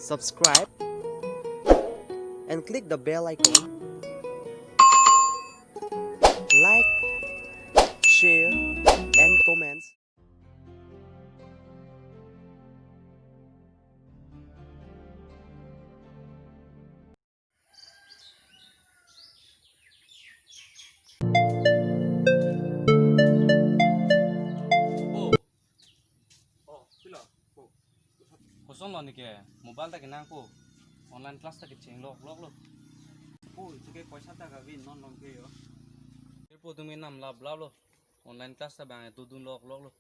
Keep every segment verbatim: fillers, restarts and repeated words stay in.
Subscribe and click the bell icon. Like, share, and comments. Oh, pilo. Oh. Kosonlo neke, mobile ta kenangpo. Online class ta kecheng lok lok lo. Oh, itu ke poisa ta kave non longke yo. Kepo tumi nam lap lap lo. Online class ta bang itu dun lok lok lo.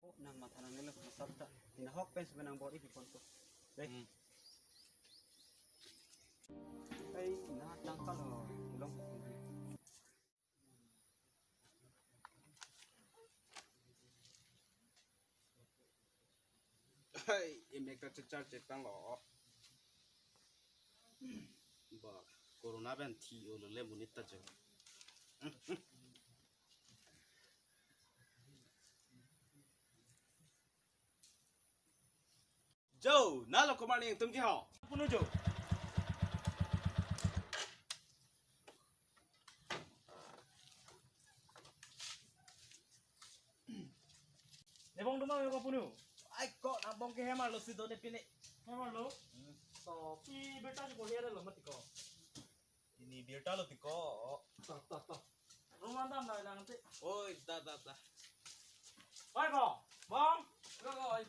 Oh, nang matha nangnelo, masap ta. Ina hok pen sebenang bor ipi ponpo. Deh. Hmm. Ai, na tangkal lo, long. Hai, imek ta chechar chetang lo. Ba, corona pen thi-o lo le monit ta jo. Jo, nalo komat ning tum ti ho. Punu jo. Nebong duma ko punu. Ai ko nang bong ke hemar lo si done pine. Hemar lo. Hmm. To pi beta si ko hera lo mati ko. Ini birta lo tiko. To, to, to. Roman dam na lang te. Oi, da, da, da. Oi, bong. Bong. Oi, oi.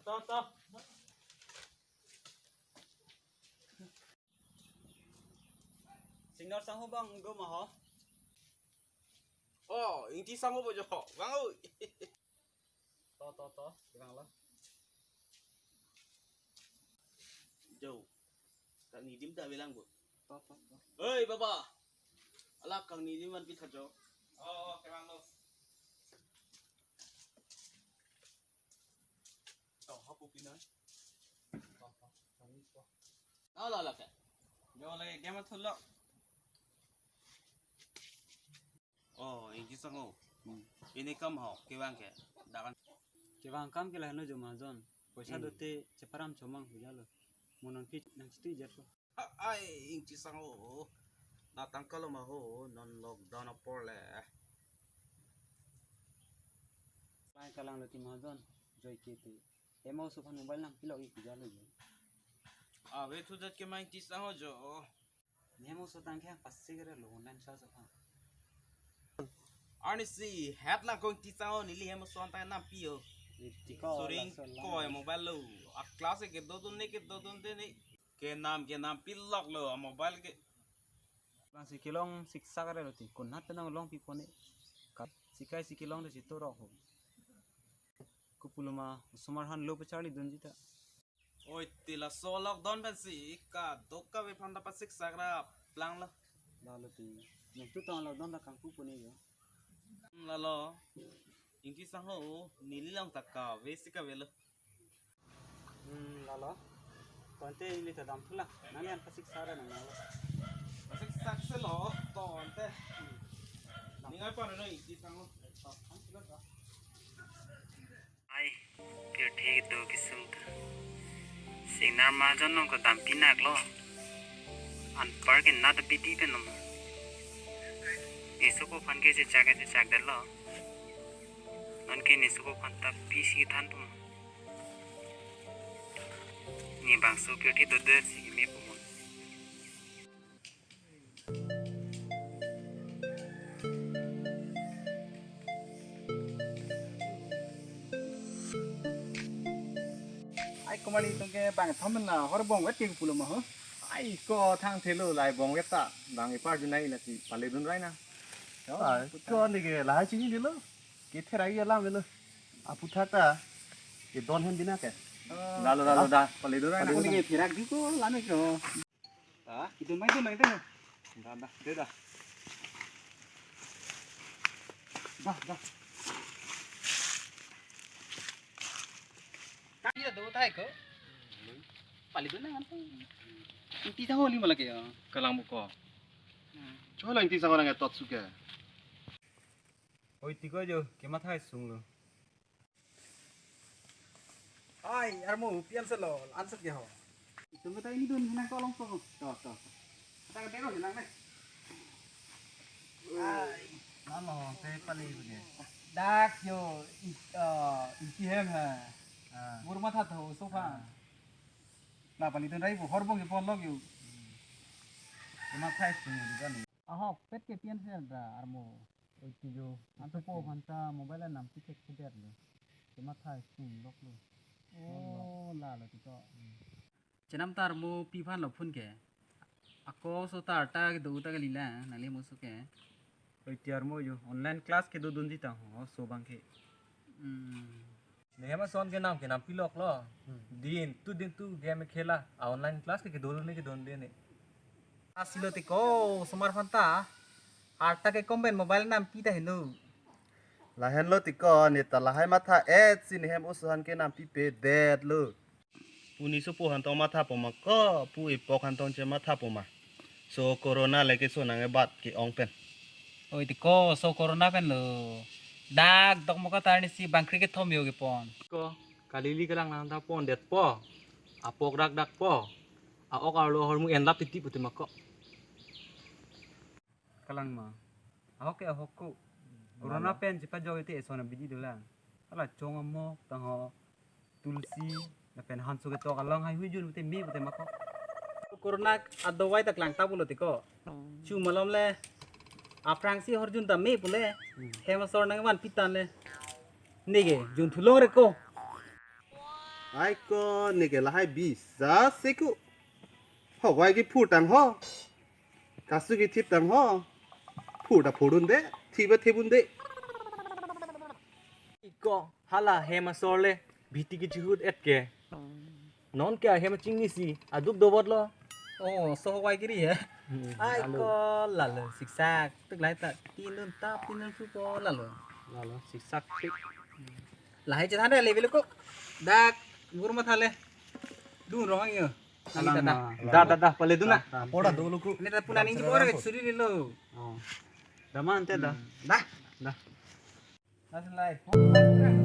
To, to. Signal sangho bang go ma ho. Oh, Ingti sangho bo jo. Bang oi. To, to, to. Kevang lo. Jo. Kangni adim ta avelang bo. To, to, to. Hei, baba. Ala kangni adim vanpi tha jo. Oh, oh, kevang lo. To, hapu pinoi. To, to, kangni to. Ala, ala ke. Jo le game thullo. Oh, Ingti sangho. Hmm. Pini kam ho, kevang ke. Dakan. Kevang kam ke lahenlo jo mahajon. Poisa Hmm. dote cheparam chomang huja lo. Mo non pi nang chiti jet ko. Ha, ai, Ingti sangho. Na tangkal lo ma ho, non lockdown apor le. Pai kalang lo ti mahajon, joi ke ti. Hem oso aphan mobile nangpilok ik huja lo jo. Ave thu jat ke ma Ingti sangho jo. Hem oso tang ke pasik re lo online charge aphan. Arnisi, het lang ko Ingti sangho neli hem oso anta nampi o. Tiko Suring laso lang. Ko mobile lo. A class ke dodun ne ke dodun te ne. Ke nam ke nampilok lo a mobile ke. Lang si kelong siksak re lo ti. Konat penang longpi pone. Kap sikai si kelong de si torok ho. Kopulo ma osomar aphan lo pacharli dunji ta. Oi, ti laso lockdown pensi kadokave aphan ta pasiksak ra plang lo. Lalo ti. Nangtum tong lockdown ta kangpu puni jo. Hmm, lalo. Ingti sangho, neli along ta kave si kave lo. Hmm, lalo. Tonte ili ta dam thu lang. Nangli an pasiksak ra nang lo. Pasiksak se lo, tonte. Ning ai pa no Ingti sangho. Ai, pirthe kedo kesung ta. Singnar mahajon along kedam pinak lo. Anpar ke nat abidi pen nom. Neso aphan ke chechak ke chechak det lo. Non ke neso aphan ta pisi than tum. Ne bangso pirthe dodet si me pumon. Ai, komat ning tum ke bang thom na hor bong vet ke pulo ma ho. Ai, ko thang thelo lai bong vet ta. Bang ipar junai lasi pale dun rai na. Ai, ko ni ke lahai chini dilo. Ke therai alam velo. Aputhak ta. Ke don hem bina ke. Oh. Lalo, lalo, da. Pale dun rai na. Ko ni ke therak di ko lame ko. Ah, idun mai, idun mai, idun mai. Da, da, de da. Da, da. Kaya do thai ko. Pale dun na kan. Ingti sangho li mala ke ya. Kalang buko. Hmm. Cholo Ingti sangho nang tot suke. Oi, tiko jo, kemathai sung lo. Ai, armo, pian selo, answer ke ho. Itum kita ini dun hinang kolong to. To, to. Kita ke bego hinang ne. Ai, mano, te pali punya. Dak yo, i-, eh, iti hem ha. Ah. Bur matha tho, sofa. Ah. La pali tun rai bu, hor bong ke pon lok yo. Cuma thai sung di kan. Ahok, pet ke pian sel da armo. Oi tijo. Anto po phanta mobile anam pi thek thedet lo. Cuma thai sung lok lo. Oh, la lo tiko. Chenam ta armo pi phan lo phun ke. Ako so ta arta kedo ta kalila, nangli mo so ke. Oi ti armo yo, online class kedodun ji tang ho, so bang ke. Hmm. Ne hem ason ke nam ke nam pilok lo. Hmm. Din tu din tu game khela. A online class ke kedodun ne kedodun ne. Asilo tiko, osomar phanta. Arta ke kom pen mobile nam pi ta heno. Lahenlo tiko, ne ta lahai matha et si ne hem osohan ke nam pipedet lo. Pu ne sopo han tong matha poma ko, pu epok han tong che matha poma. So corona le keso nang ebat ke-ong pen. Oi tiko, so corona pen lo. Dak dok mo katar ni si bangkri kethom yo kepon. Ko, kalili kalang nang ta pondet po. Apok dak dak po. A-ok arlo ahormu enlap titi pute ma ko. Kalang ma. Ahok ke ahok ko. Corona pen chepajok ite eson abidi dolang. Hala chong amok tang ho. Tulsi, lapen hanso ketok along hai hui jun pute me pute ma ko. Corona adawai ta klang ta pulo tiko. Chu malom le. Aphrang si hor jun ta me pule. Hmm. Hem asor nang van pitan le. Neke, jun thulong re ko. Ai ko, neke lahai bisa seku. Hawai ke phur tang ho. Kasu ke thip tang ho. Phur ta phurun de, thip ta thipun de. Iko, hala hem asor le, bhiti ke chihut et ke. Non ke ahem chingni si, aduk dovot lo. Oh, so hawai kiri ya? Hmm, ai alo. Ko lalo, siksak, tuk lai ta, tinun tap, tinun supo lalo. Lalo, siksak, sik. Lahai chethan le, level ko. Dak, gur matha le. Dun rong ang yo. Alang da, da, da, da, pale dun na. Apora dolo ko. Ne ta punani ji bor ke suri le lo. Oh. Daman te da. Hmm. Da. Da. That's life.